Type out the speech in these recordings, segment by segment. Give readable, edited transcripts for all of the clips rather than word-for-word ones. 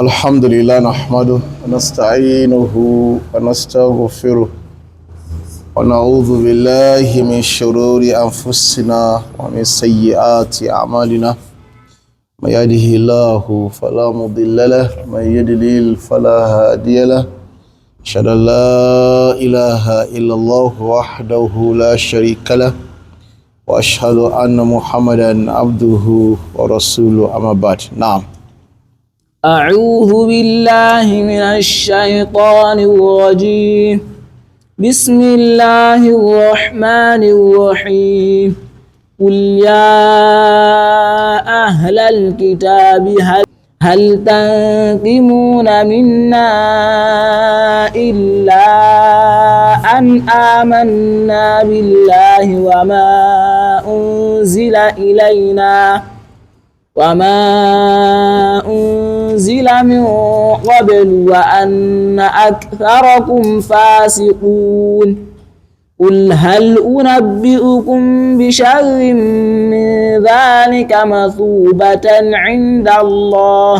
الحمد لله نحمده ونستعينه ونستغفره ونعوذ بالله من شرور أنفسنا ومن سيئات أعمالنا. من يهده الله فلا مضل له، ومن يضلل فلا هادي له. أشهد أن لا إله إلا الله وحده لا شريك له، وأشهد أن محمدا عبده ورسوله. أما بعد، نعم. أعوذ بالله من الشيطان الرجيم. بسم الله الرحمن الرحيم. قل يا أهل الكتاب هل تنقمون منا إلا أن آمنا بالله وما أنزل إلينا وما أنزل من قبل وأن أكثركم فاسقون. قل هل أنبئكم بشر من ذلك مثوبة عند الله؟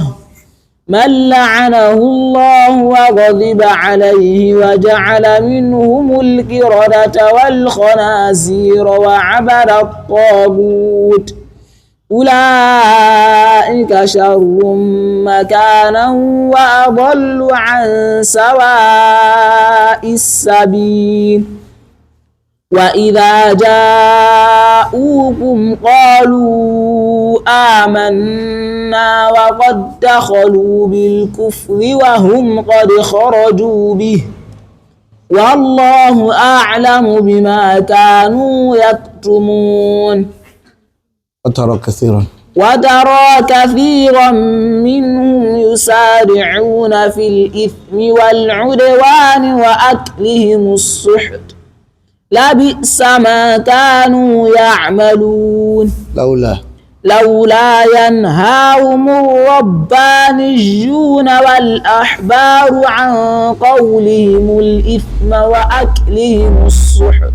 من لعنه الله وغضب عليه وجعل منهم القردة والخنازير وعبد الطاغوت. أولئك شر مكانا وأضل عن سواء السبيل. وإذا جاءوكم قالوا آمنا وقد دخلوا بالكفر وهم قد خرجوا به، والله أعلم بما كانوا يكتمون. وترى كثيرا وترى كثيرا منهم يسارعون في الإثم والعدوان وأكلهم السحت. لبئس ما كانوا يعملون. لولا لولا ينهاهم الربانيون والأحبار عن قولهم الإثم وأكلهم السحت.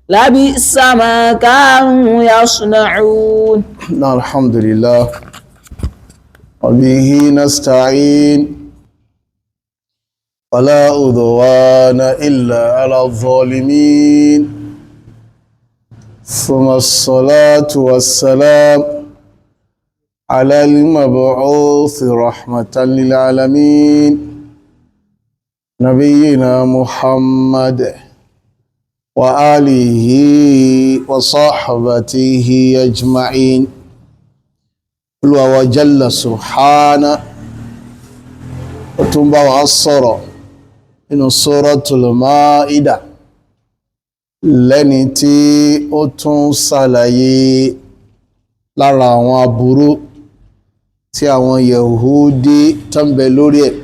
لبئس ما كانوا يصنعون. نعم، الحمد لله وبه نستعين، ولا عدوان إلا على الظالمين. ثم الصلاة والسلام على المبعوث رحمة للعالمين، نبينا محمد وآله وصحبته أجمعين. Olúwa wa jalla subhana ó tún bá wa sọ̀rọ̀ nínú Suratul Maida lẹ́ni tí ó tún ṣàlàyé lára àwọn aburú tí àwọn Yehudi tó ń bẹ lórí ẹ̀.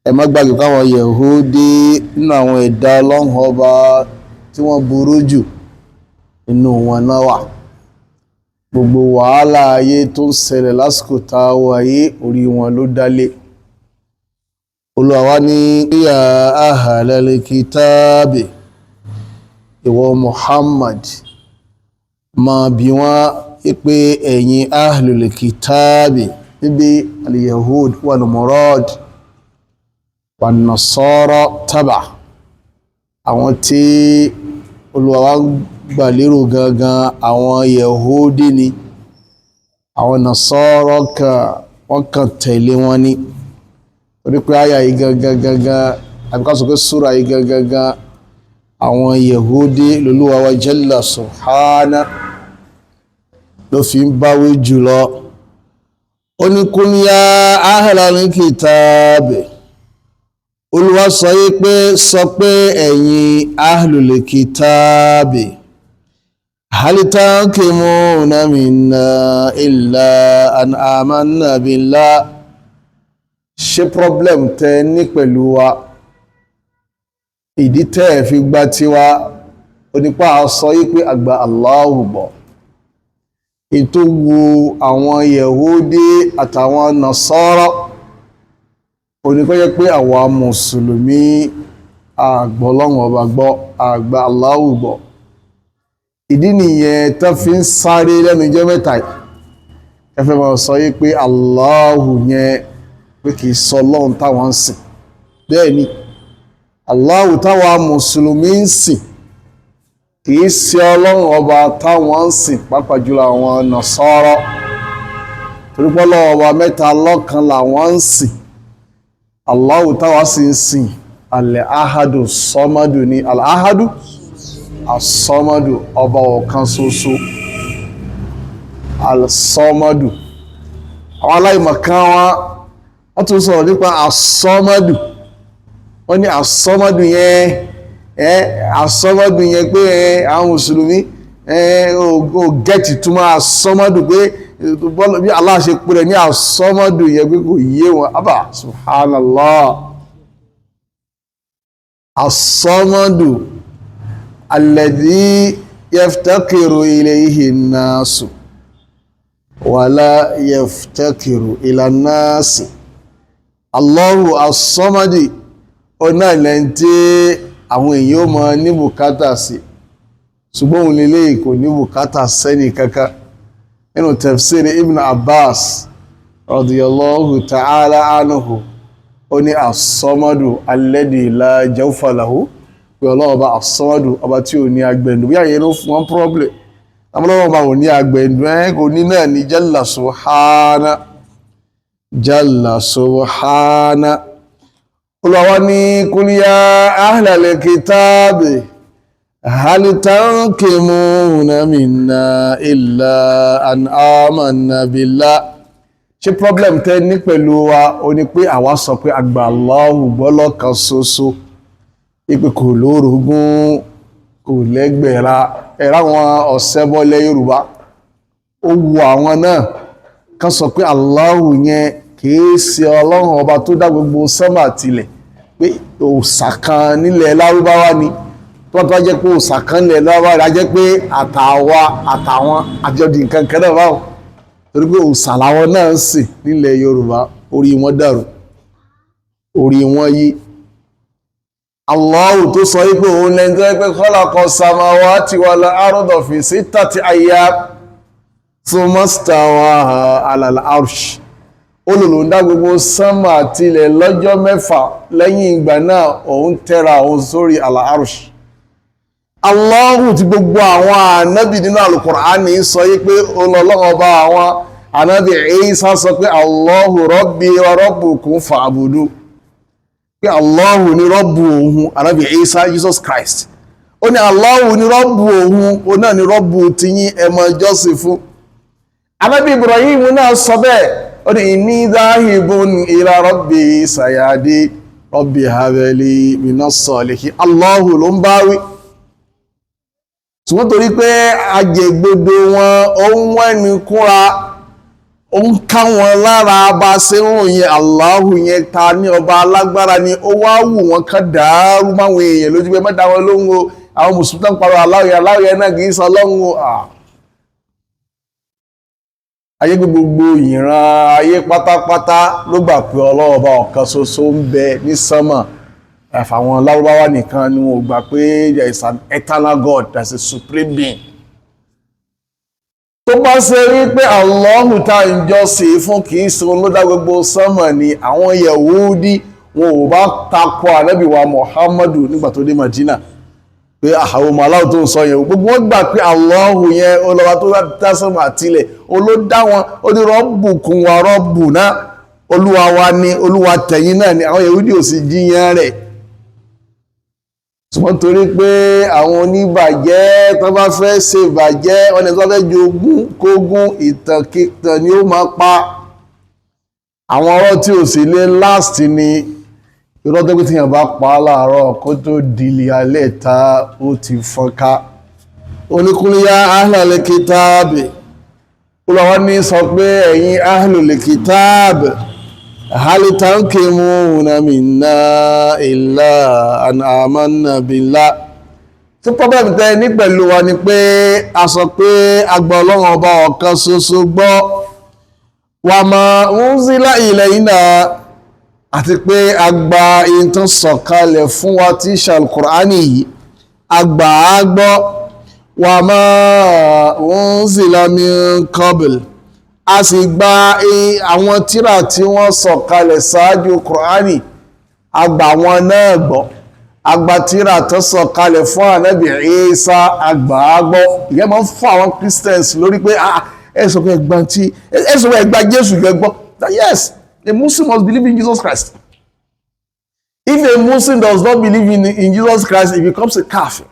Ẹ má gbàgbé káwọn Yehudi nínú àwọn ẹ̀dá Ọlọ́run ọba tí wọ́n burú jù inú wọn náà wà. Gbogbo wàhálà ayé tó ń ṣẹlẹ̀ lásìkò tá a wà yìí, orí wọn ló dálé. Olúwa wa ní ya ahlal kitabi, ìwọ Muhammad, máa bi wọ́n pé ẹ̀yin ahlul kitabi, níbi al-yahud wal-murad wan-nasara taba, àwọn tí Olúwa wa gbà lérò gangan àwọn Yehudi ni, àwọn Nasara kan wọ́n kàn tẹ̀lé wọn ni. Torí pé àyà yìí gangan gangan, àbí ká sọ pé súra yìí gangan gangan, àwọn Yehudi lOlúwa wa jalla subhana ló fi ń báwí jùlọ. Ó ní kul ya ahlal kitabi, Olúwa sọ yí pé sọ pé ẹ̀yin ahlul kitabi, hal tanqimuna minna illa an amanna billah. Ṣé problem tẹ ní pẹ̀lú wa, ìdí tẹ́ ẹ̀ fi gba tiwa onípa sọ yí pé àgbà Allahu gbọ́. Ètò wo àwọn Yehudi àtàwọn Nasara oníkọ́ jẹ́ pé àwa mùsùlùmí àgbọ́ Ọlọ́run ọba gbọ́, àgbà Allahu gbọ́. Ìdí nìyẹn tó fi ń sáré lẹ́nu ijọ́ mẹ́ta yìí. Ẹ fẹ́ máa sọ yí pé Allahu yẹn pé kì í sọ Ọlọ́run táwọn ń sìn. Bẹ́ẹ̀ ni Allahu táwa mùsùlùmí ń sìn kì í ṣe Ọlọ́run ọba táwọn ń sìn, pàápàá jùlọ àwọn Nasara, torí pé Ọlọ́run ọba mẹ́ta lọ́kan làwọn ń sìn. Allahu táwa sì ń sìn al-ahadu sọ́mọ́dù ni, al-ahadu asọ́mọ́dù, ọba ọ̀kan ṣoṣo, al-sọ́mọ́dù. Àwọn aláìmọ̀kan wọn, wọ́n tún sọ̀rọ̀ nípa asọ́mọ́dù. Wọ́n ní asọ́mọ́dù yẹn, asọ́mọ́dù yẹn pé àwọn mùsùlùmí ò gẹ́tì túmọ̀ asọ́mọ́dù, pé bí Allah ṣe pè rẹ̀ ní asọ́mọ́dù yẹn pé kò yé wọn. Abba subhanallah, asọ́mọ́dù alladhi yaftakiru ilayhi an-nasu wala yaftakiru ila an-nasi. Allahu asọ́mọ́dì ọ̀nà ilẹ̀ tí àwọn èèyàn ó mọ ní bùkátà sí, ṣùgbọ́n òun lè kò ní bùkátà sẹ́ni kankan. Nínú tafsir Ibn Abbas radiyallahu ta'ala anhu, ó ní asọ́mọ́dù alladhi la jawfa lahu, pé Ọlọ́run ọba asọ́mọ́dù, ọba tí ò ní agbẹ̀ndù. Bí àyè ló fún wọn problem, Ọlọ́run ọba ò ní agbẹ̀ndù, ẹ̀ kò ní náà ní jalla subhana, jalla subhana. Olùwà ní qul ya ahlal kitabi hal tankimuna minna illa an amanna billah. Ṣé problem tẹ́ ní pẹ̀lú wa ó ní pé àwa sọ pé àgbà Allahu gbọ́ lọ́kan ṣoṣo, ipe kò lórogún, kò lẹ́gbẹ̀ra? Ẹ̀rọ àwọn ọ̀sẹ́bọ́lẹ̀ Yorùbá, ó wu àwọn náà kan sọ pé Allahu yẹn kìí ṣe Ọlọ́run ọba tó dá gbogbo sánmà tilẹ̀, pé òòṣà kan nílẹ̀ Lárúbáwá ni. Tó bá tó jẹ́ pé òòṣà kan nílẹ̀ Lárúbáwá ni, a jẹ́ pé àtàwa àtàwọn àjọdì nǹkan kan náà báwọn, torí pé òòṣà làwọn náà ń sìn nílẹ̀ Yorùbá. Orí wọn dàrú, orí wọn yí. Allahu tó sọ wípé òun lẹ́ni tó yẹ pé khalaqa samawati wal arda fi sittati ayyam thumma stawa ala al-arsh, olùlò ń dá gbogbo sánmà àti ilẹ̀ lọ́jọ́ 6, lẹ́yìn ìgbà náà òun tẹ́ra òun sórí al-arsh. Allahu ti gbogbo àwọn ànábì nínú Al-Qur'ani sọ yí pé Ọlọ́run ọba àwọn ànábì Ìsá sọ pé Allahu rabbi wa rabbukum fa'budu, pé Allahu ni rọ́bù òun. Ànábì Ìsá, Jesus Christ, ó ní Allahu ni rọ́bù òun, ó náà ni rọ́bù tiyín, ẹ máa jọ́sìn fún. Ànábì Ibrahim náà sọ bẹ́ẹ̀, ó ní inni dhahibun ila rabbi sayadi rabbi habli minas salihin. Allahu ló ń bá wí, ṣùgbọ́n torí pé ajẹgbodò wọn, ó ń wẹ́ni kúnra, ó ń ká wọn lára bá ṣe ń ròyìn Allahu yẹn, ta ní ọba alágbára ni, ó wá wù wọn ká dàárú máwọn èèyàn lójú pé mẹ́ta wọn lóhùn o, àwọn mùsùlùmí tó ń parọ́ Allahu yẹn, Allahu yẹn náà kì í sọ lọ́hùn o. Ayé gbogbo ìran ayé pátápátá ló gbà pé Ọlọ́run ọba ọ̀kan ṣoṣo ń bẹ ní sánmà. Àfàwọn Lárúbáwá nìkan ni wọn ò gbà pé there is an eternal God, there is a supreme being. Tó bá ṣe rí pé Allahu tá ń jọ́sìn fún kì í ṣe ló dá gbogbo sánmà ni, àwọn Yahudi wọn ò bá takò ànábì wa Muhammadu nígbà tó dé Madina, pé àwọn ọmọ aláwọ̀ tó ń sọ yẹn, gbogbo wọn gbà pé Allahu yẹn ọlọ́ba tó dá sánmà àtilẹ̀, olódá wọn, ó ní rabbukum wa rabbuna, olúwa wa ni olúwa tẹ̀yìn náà ni. Àwọn Yahudi ò sì jiyàn rẹ̀, ṣùgbọ́n torí pé àwọn oníbàjẹ́ tó bá fẹ́ ṣe bàjẹ́, wọ́n ní tó fẹ́ jogún kógún, ìtànkìtàn ni ó máa pa. Àwọn ọ̀rọ̀ tí ò sì lé last ni irọ́ tó pé tíyàn bá pa á láàárọ̀, kó tó dìlì alẹ́ ta, ó ti fọ́nká. Oníkúnlẹ́yà ahlal kitabi, olùwà ní sọ pé ẹ̀yin ahlul kitabi hal tankimuna minna illa an amanna billah. Tí problem tẹ́ ní pẹ̀lú wa ni pé a sọ pé agbà Ọlọ́run ọba ọ̀kan ṣoṣo gbọ́, wa ma unzila ilayna, àti pé agba ìtàn sọ̀kalẹ̀ fún wa tí ṣàlùkùránì yìí agbà á gbọ́, wa ma unzila min qabl, A sì gba àwọn tírà tí wọ́n sọ kalẹ̀ ṣáájú Kùránì, a gbà wọn náà gbọ́. A gba tírà tó sọ kalẹ̀ fún Ànábì Ìsá, a gbà á gbọ́. Ìyẹn máa ń fún àwọn Christians lórí pé, ah, ẹ sọ pé ẹgbà tí ẹ sọ pé ẹgbà Jésù yẹn gbọ́. Yes, a Muslim must believe in Jesus Christ. If a Muslim does not believe in Jesus Christ, he becomes a kafir.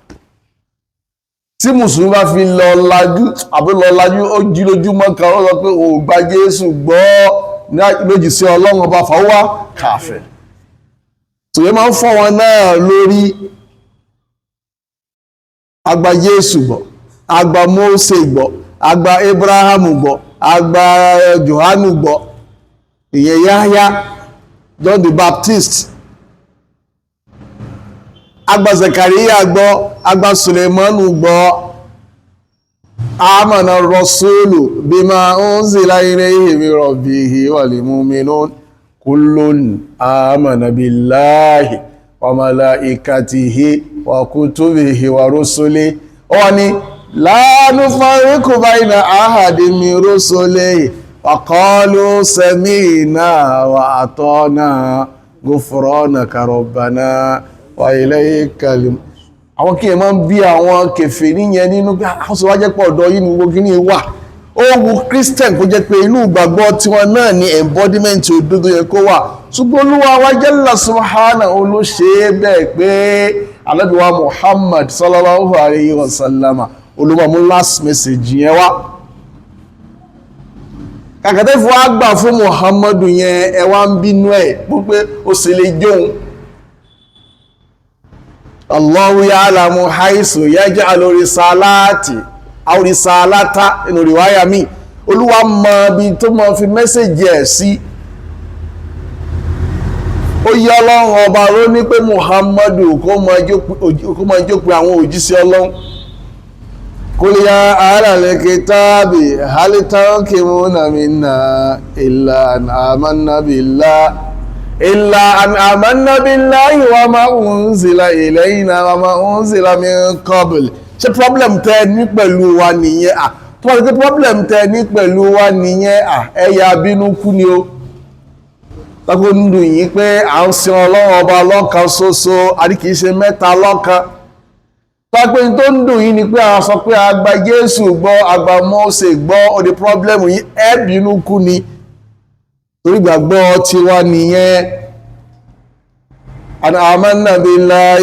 Tí mùsùlùmí bá fi lọ lajú àbí lọ lajú, ó jí lójúmọ́ kan, ó sọ pé ò gba Jésù gbọ́ lójì sí Ọlọ́run ọba, فهو كافر. Tòye máa ń fọ́ wọn náà lórí. Agba Jésù gbọ́, agba Mósè gbọ́, agba Abraham gbọ́, agba Johannu gbọ́, ìyẹn Yahya, John the Baptist, agba Zakariya gbọ́, agba Suleimanu gbọ́. آمن الرسول بما أنزل إليه من ربه والمؤمنون كل آمن بالله وملائكته وكتبه ورسله. Ó wà ní لا نفرق بين أحد من رسله وقالوا سمعنا وأطعنا غفرانك ربنا وإليك. Àwọn kí ẹ máa ń bí àwọn kèfèrí yẹn nínú pé àwọn sọ wá jẹ́ pé ọ̀dọ̀ yìí ni gbogbo kíní wà. Ó wu Christian kó jẹ́ pé inú ìgbàgbọ́ tiwọn náà ní embodiment òdodo yẹn kó wà, ṣùgbọ́n Olúwa wa جل سبحانه ló ṣe é bẹ́ẹ̀ pé Ànábì wa Muhammad صلى الله عليه وسلم olúwa mú last message yẹn wá. Kàkàtẹ́ fún wa gbà fún Muhammadu yẹn, ẹ wá ń bínú ẹ̀ pé ó sì lè jóun. الله يعلم حيث يجعل رسالته أو رسالته nínú رواية mi. Olúwa mọ ibi tó mọ fi message ẹ̀ sí. Ó yẹ Ọlọ́run ọba ló ní pé Muhammadu kó máa jókòó àwọn òjíṣẹ́ Ọlọ́run. قل يا أهل الكتاب هل تنقمون منا إلا أن آمنا بالله إلا أن آمنا بالله وما أنزل إلينا وما أنزل من قبل. Ṣé problem tẹ ní pẹ̀lú wa nìyẹn? À tó bá ti pé problem tẹ ní pẹ̀lú wa nìyẹn, à ẹ̀yà bínú kú ni o. Tako ń dùn yín pé à ń sin Ọlọ́run ọba lọ́kan ṣoṣo, àní kìí ṣe mẹ́ta lọ́kan. Tọ́pẹ́ tó ń dùn yín ni pé a sọ pé a gba Jésù gbọ́, a gba Mósè gbọ́, ó di problem yín, ẹ bínú kú ni, torí gbàgbọ́ tiwa nìyẹn. أن آمنا بالله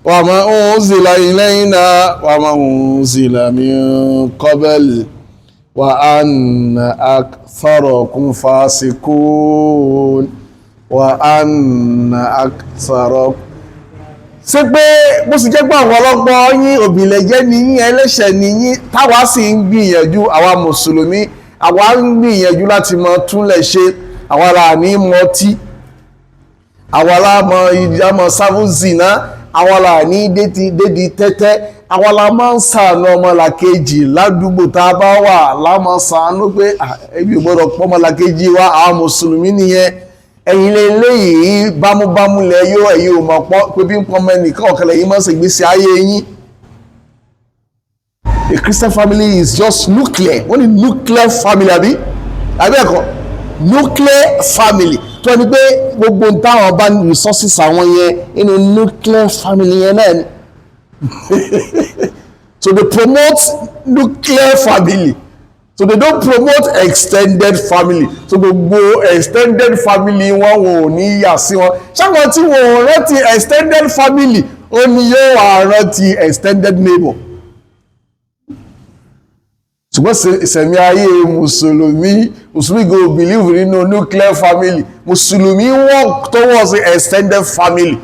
وما أنزل إلينا وما أنزل من قبل وأن أكثركم فاسقون وأن أكثركم. Ṣé pé bó sì jẹ́ pé àwọn ọlọ́gbọ́n yín, òbílẹ̀jẹ́ ni yín, ẹlẹ́ṣẹ̀ ni yín, táwa sì ń gbìyànjú, àwa mùsùlùmí, àwa ń gbìyànjú láti mọ túnlẹ̀ ṣe. Àwa la ní mọtí, àwa la mọ ìdámọ̀ sáfù zìnà, àwa la ní dédi tẹ́tẹ́, àwa la máa ń ṣàánú ọmọlàkejì ládùúgbò tá a bá wà, lámọ̀ ṣàánú pé ẹbí ò gbọ́dọ̀ pọ́ ọmọlàkejì wa. Àwọn mùsùlùmí nìyẹn. Ẹ̀yin lélẹ́yìí, bámúbámú lẹ yóò, ẹ̀yin ò mọ̀ pọ́ pé bí ń pọ́nmọ ẹnìkan ọ̀kẹ́lẹ̀ yìí máa ń ṣègbésí ayé yín. A Christian family is just nuclear. Wọ́n ní nuclear family, àbí ẹ̀kọ́ nuclear family tó wọ́n ní pé gbogbo táwọn bá ní resources àwọn yẹn, inú nuclear family yẹn náà ni. So they promote nuclear family, so they don't promote extended family. So gbogbo extended family wọn, wọn ò ní yà sí wọn. Ṣáwọn tí wọn ò rántí extended family, ó ní yóò wà rántí extended neighbor? Ṣùgbọ́n ìsẹ̀mí ayé mùsùlùmí, mùsùlùmí go believe nínú nuclear family. Mùsùlùmí work towards extended family.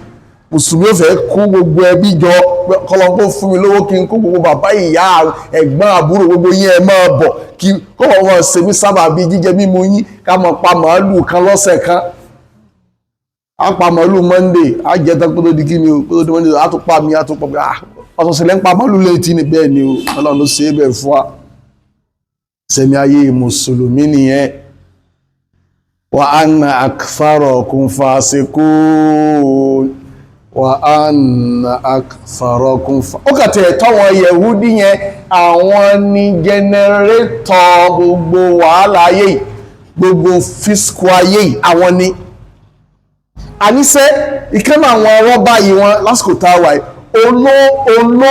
Mùsùlùmí ò fẹ́ kó gbogbo ẹbí jọ. Kọlọ́n fún mi lówó kí n kó gbogbo bàbá, ìyá, ẹ̀gbọ́n, àbúrò, gbogbo yín, ẹ máa bọ̀, kí kó wọ́n wọ́n ṣe mí sábà bí jíjẹ mímu yín, ká máa pa màálù kan lọ́sẹ̀ kan. Á pa màálù Monday, á jẹ tán kó tó di kí ni o, kó tó di Monday, á tún pa mi, á tún pa mi. Ọ̀sọ̀ọ̀sẹ̀ lẹ́ ń pa màálù létí ni. Bẹ́ẹ̀ ni o, Ọlọ́run ló ṣe é bẹ́ẹ̀ fún wa. Sẹ́mi ayé mùsùlùmí nìyẹn. وأن أكثركم فاسقون. Wa anna aktharakum fa. Ó kà tẹ̀ tọ́wọn Yẹ̀húdí yẹn, àwọn ni jẹnẹrétọ̀ gbogbo wàhálà ayé yìí, gbogbo fíṣkù ayé yìí, àwọn ni. Àníṣe ìkànnì àwọn rọ́bà yìí wọn lásìkò tá a wà yìí, oló oló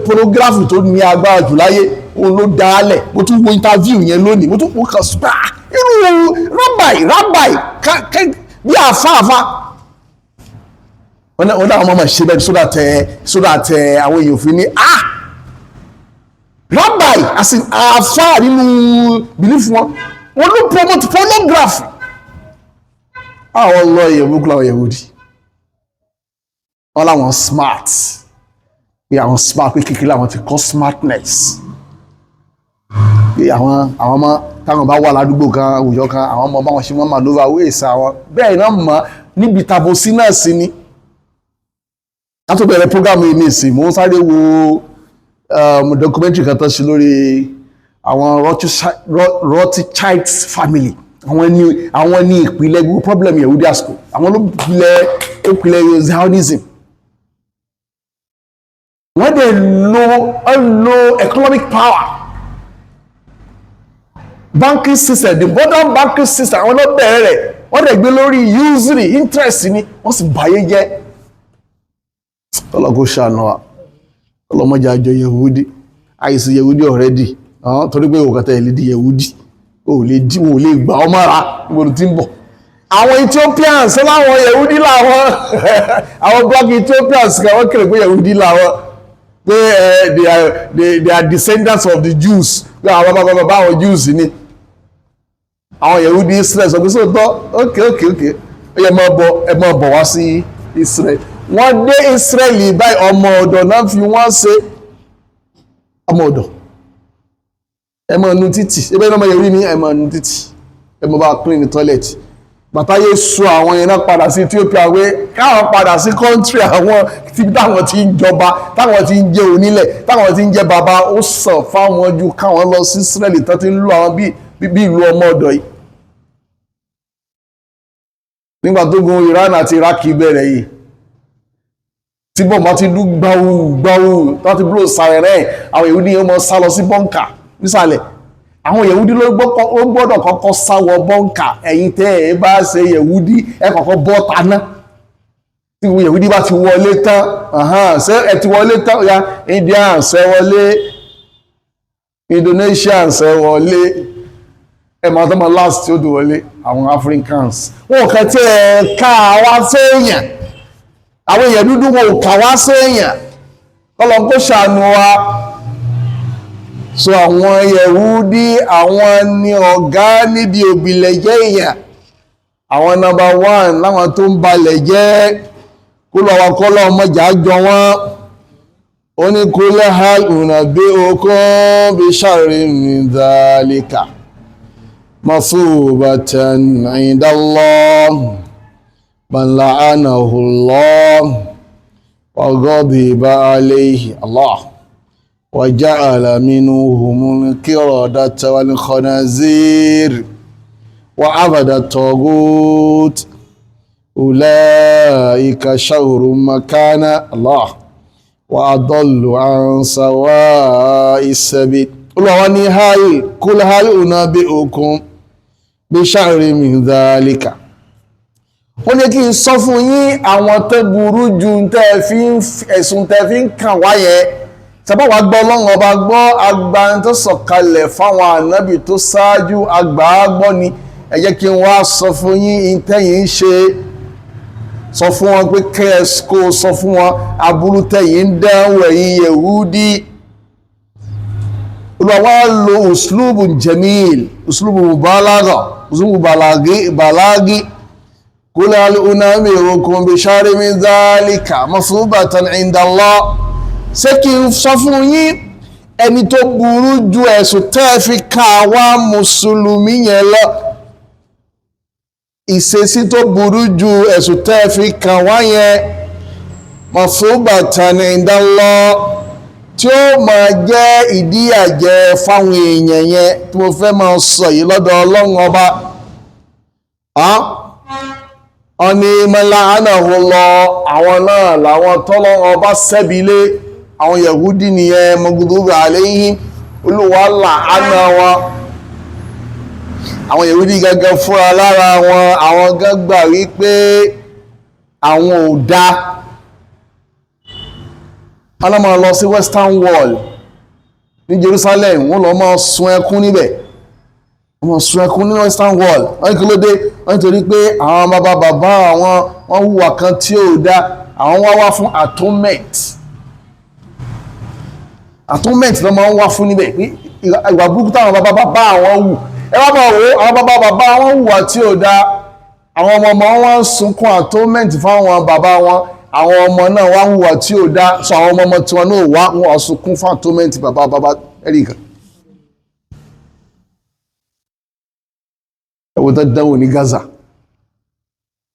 pornography tó ní agbára jù láyé, oló dálẹ̀. Mo tún wo interview yẹn lónìí, mo tún mo kàn sí ah, irú rabbi rabbi bí àfáàfá wọn náà wọn máa ṣe bẹ́ẹ̀ sódà tẹ àwọn èèyàn fi ní ah, rabbi as in àfáà nínú belief wọn, wọn ló promote pornography. Àwọn lọ èèyàn burúkú làwọn Yahudi. Wọn làwọn smart, pé àwọn smart, pé kékeré àwọn ti kọ́ smartness, pé àwọn ọmọ táwọn bá wà ládùúgbò kan, àwùjọ kan, àwọn ọmọ báwọn ṣe mọ́ maneuver ways àwọn bẹ́ẹ̀ náà mọ̀ níbi tàbọ̀sí náà sí ni. Ká tó bẹ̀rẹ̀ program yìí ní ìsìn, mo ń sáré wo documentary kan tó ṣe lórí àwọn Rothschild family. Àwọn ní ìpìlẹ̀ gbogbo problem Yehudi àsìkò, àwọn ló pilẹ̀ Zionism. Wọ́n dẹ̀ lo economic power, banking system, the modern banking system, àwọn ló bẹ̀rẹ̀ rẹ̀. Wọ́n dẹ̀ gbé lórí usury interest ni, wọ́n sì báyé jẹ́. Ọlọ́kọ̀ ṣàánú wa, ọlọ́mọdé àjọ Yehudi, àìsí Yehudi already, torí pé òkàtà ìlú di Yehudi ò lè dí, wọn ò lè gbà ọ mọ́ra. Níbo ló ti ń bọ̀? Àwọn Ethiopians láwọn Yehudi làwọn, àwọn black Ethiopians kan, wọ́n kéré pé Yehudi làwọn, pé they are descendants of the Jews, pé àwọn bàbá bàbá àwọn Jews ni. Àwọn Yehudi Israel sọ pé sóòótọ́, ok, ó yẹ máa bọ̀, ẹ máa bọ̀ wá sí Israel. Wọ́n dé Israel báyìí, ọmọ ọ̀dọ̀ náà fi wọ́n ṣe, ọmọ ọ̀dọ̀. Ẹ máa nu títì, ẹ bẹ́ẹ̀ náà Yehudi ní, ẹ máa nu títì, ẹ máa bá clean the toilet. Bàtà yé sọ àwọn yẹn náà padà sí Ethiopia, wé káwọn padà sí country àwọn tí táwọn ti ń jọba, táwọn ti ń jẹ onílẹ̀, táwọn ti ń jẹ bàbá. Ó sàn fáwọn ju káwọn lọ sí Israel tó ti ń lo àwọn bí ìlú ọmọ ọ̀dọ̀ yìí. Nígbà tó gun Iran àti Iraq bẹ̀rẹ̀ yìí, tí bọ́ọ̀mù ti dún gbáwù gbáwù, tó ti blow siren, àwọn Yehudi yẹn mọ sá lọ sí bunker nísàlẹ̀. Àwọn Yehudi ló gbọ́dọ̀ kọ́kọ́ sá wọ bunker. Ẹ̀yin tẹ́ ẹ bá ṣe Yehudi, ẹ kọ́kọ́ bọ́ taná. Tí Yehudi bá ti wọlé tán, ṣé ẹ ti wọlé tán ya? India ṣe wọlé, Indonesia ṣe wọlé, ẹ máa tọ́ ma last tí ó ti wọlé, àwọn Africans. Wọn kàn tí ẹ ká wá séèyàn, àwọn èèyàn dúdú, wọn ò kà wá séèyàn. Kọ́lọ́ kó ṣàánú wa. So àwọn Yẹ̀húdí, àwọn ni ọ̀gá níbi òbílẹ̀ jẹ́ èèyàn, àwọn number one láwọn tó ń balẹ̀ jẹ́. Kó lọ́wọ́ kọ́lọ́ ọmọjà jọ wọ́n. Ó ní qul hal unabbi'ukum bi sharrin min dhalika masubatan 'inda Allah man la'anahu Allah wa ghadiba alayhi Allah wa ja'ala minhumul qiradata wal khanazir wa 'abada at-taghut ulaika sharrun makana Allah wa adallu 'an sawa'is sabil. Olúwa ní hal qul hal unabbi'ukum bi sharrin min dhalika. Ó ní kí n sọ fún yín àwọn tó burú ju tẹ́ fi ń ẹ̀sùn tẹ́ fi ń kàn wá yẹn. Sábà wàá gbọ́ Ọlọ́run Ọba gbọ́, àgbà tó sọ̀kalẹ̀ fáwọn ànábì tó ṣáájú, àgbà gbọ́ ni. Ẹ jẹ́ kí n wá sọ fún yín ìtẹ́yìn ń ṣe. Sọ fún wọn pé kẹ́ ẹ kó sọ fún wọn aburú tẹ̀yìn ń dánwò, ẹ̀yin Yehudi. Olúwa wá lo uslubu jamil, uslubu mubalagha, uslubu balagi balagi. Qul hal unabbi'ukum bi sharrin min dhalika masubatan 'inda Allah. Ṣé kí n sọ fún yín ẹni tó burú ju ẹ̀sùn tẹ́ ẹ fi ka àwa mùsùlùmí yẹn lọ, ìṣesí tó burú ju ẹ̀sùn tẹ́ ẹ fi kàn wá yẹn, masubatan 'inda Allah, tí ó máa jẹ́ ìdíyàjẹ fáwọn èèyàn yẹn tí mo fẹ́ máa sọ yìí lọ́dọ̀ Ọlọ́run Ọba? Wọ́n ní mọ́lá ánàhùn lọ, àwọn náà làwọn tọ́lọ́ ọba sẹ́bilé, àwọn Yahudi nìyẹn, mọ̀gùdùbà alayhim, Olúwa làánà wọn. Àwọn Yahudi gẹ́gẹ́ fúnra lára wọn, àwọn gán gbà wípé àwọn ò dá. Wọ́n máa lọ sí Western Wall ní Jerusalem, wọ́n lọ máa sun ẹkún níbẹ̀, wọ́n máa sun ẹkún ní Western Wall. Wọ́n ní kí ló dé? Wọ́n nítorí pé àwọn bàbá bàbá àwọn wọ́n hùwà kan tí ò dá, àwọn wá wá fún atonement. Atonement ló máa ń wá fún níbẹ̀, pé ìwà burúkú táwọn bàbá bàbá àwọn hù. Ẹ wá máa wò, àwọn bàbá bàbá wọn hùwà tí ò dá, àwọn ọmọ ọmọ wọn ń sunkún atonement fáwọn bàbá wọn, àwọn ọmọ náà wá hùwà tí ò dá, sọ àwọn ọmọ ọmọ tiwọn náà wá wọn sunkún fún atonement bàbá bàbá. Ẹ̀rí kan ẹ̀wọ̀n tó dánwò ní Gaza,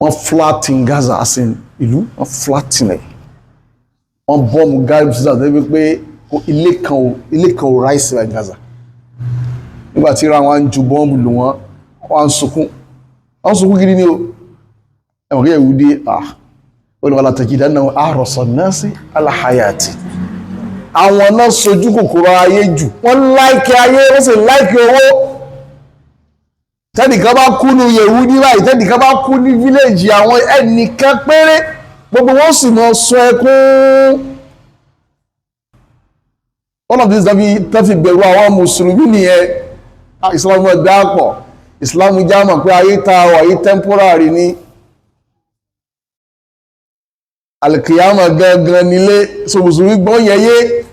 wọ́n flatten Gaza as in ìlú, wọ́n flatten ẹ̀, wọ́n bọ́ọ̀mù Gaza débi pé ilé kan ò ráìsì rẹ̀ Gaza. Nígbà tí ra wọn ń ju bọ́ọ̀mù lù wọ́n, wọ́n ń sunkún, wọ́n ń sunkún gidi ni o. Ẹ̀wọ̀n kí ẹ̀wù dé, ah, olùwàlà tajidanna ahrasa an-nasi ala hayati. Àwọn náà sojú kòkòrò ayé jù, wọ́n láìkì ayé, wọ́n sì láìkì owó. Tẹ́nìkan bá kú ní Yẹ̀húdí báyìí, tẹ́nìkan bá kú ní fíléèjì àwọn, ẹnìkan péré, gbogbo wọn sì mọ sun ẹkún. One of these tó fi bẹ̀rù àwọn mùsùlùmí nìyẹn. Islam dápọ̀, Islam jámọ̀ pé ayé ta wà yí temporary ni, alkiyama gangan nílé. So mùsùlùmí gbọ́n yẹyẹ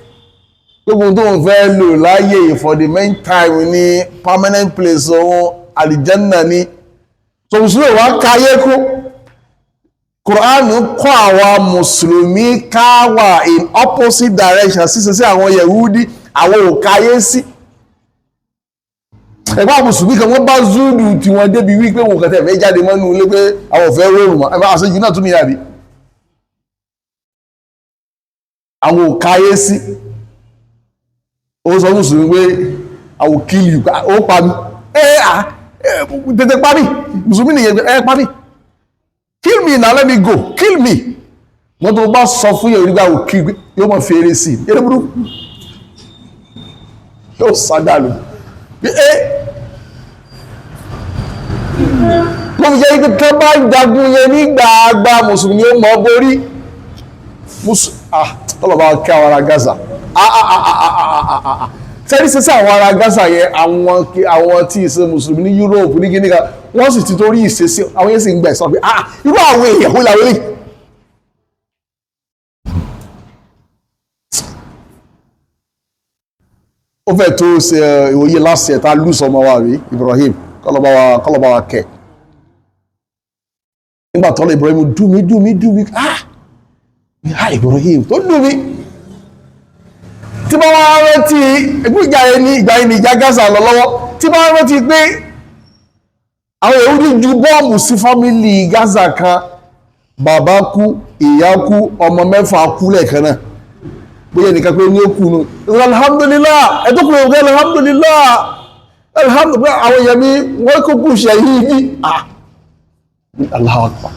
gbogbo tó ń fẹ́ lò láyé for the main time ní permanent place òun alìjẹ́nà ni. So mùsùlùmí wá káyé kú. Quran kọ́ àwa mùsùlùmí ká wà in opposite direction síse sí àwọn Yẹ̀húdí, àwọn ò káyé sí. Ẹ̀gbọ́n àwọn mùsùlùmí kan wọ́n bá zúdù tí wọ́n débi wípé wọn kàn tẹ̀ fẹ́ jáde mọ́nú ilé pé àwọn ò fẹ́ rọrùn mọ́. Ẹ̀fọ́ àṣejù náà tún ní àbí àwọn ò káyé sí. Ó sọ mùsùlùmí pé I will kill you, ó pa mí, tètè pa mí. Mùsùlùmí nìyẹn, ẹ pa mí, kill me now, let me go, kill me. Wọ́n tó bá sọ fún yẹn nígbà wò kí yóò mọ̀ fèrè sí i, eré burúkú yóò sádàlù bí ẹ ló fi jẹ́ pé tó bá jagun yẹn nígbà àgbà mùsùlùmí ó mọ̀ borí. Tọ́lọ̀ bá kí àwọn ará Gaza, sẹ́ni sísẹ́ àwọn ará Gaza yẹn, àwọn tí ìṣe mùsùlùmí ní Europe ní kíní kan, wọ́n sì ti torí ìṣesí àwọn yẹn sì ń gbà ẹ̀sán pé irú àwọn èèyàn wọ́n làwọn eléyìí. Ó fẹ́ tó ṣe ìwòye last year tá a lùsọ ọmọ wa rí Ibrahim, kọ́lọ́bá wa kẹ̀. Nígbà tọ́lọ̀ Ibrahim dùn mí dùn mí dùn mí, ah Ibrahim tó dùn mí. Tí bá wá rántí ìgbìjà yẹn ní ìgbà yẹn ní ìjà Gaza lọ lọ́wọ́, tí bá wá rántí pé àwọn Yahudi ju bọ́ọ̀mù sí fámìlì Gaza kan, bàbá kú, ìyá kú, ọmọ mẹ́fà kú lẹ́ẹ̀kan náà, bóyá nìkan pé ní ó kú nu, alhamdulillah, ẹ̀tọ́ kúrò ọ̀gá alhamdulillah, alhamdulillah, àwọn èèyàn mi wọ́n kó kú ṣe yìí bí ah Allahu Akbar.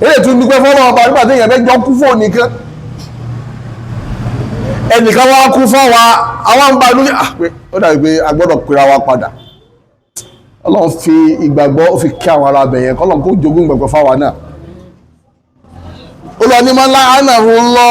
Èyí tún dúpẹ́ fọ́lọ́ ọba nígbà tí èèyàn mẹ́jọ kú fóònù nìkan, ẹnìkan wá kú fáwa, àwọn ń ba lórí àpé ó dàbí pé a gbọ́dọ̀ pera wa padà. Ọlọ́run fi ìgbàgbọ́ ó fi kí àwọn ará abẹ yẹn, kọ́lọ́n kó jogún ìgbàgbọ́ fáwa náà. Ó lọ ní mọ́lá ánàhùn lọ.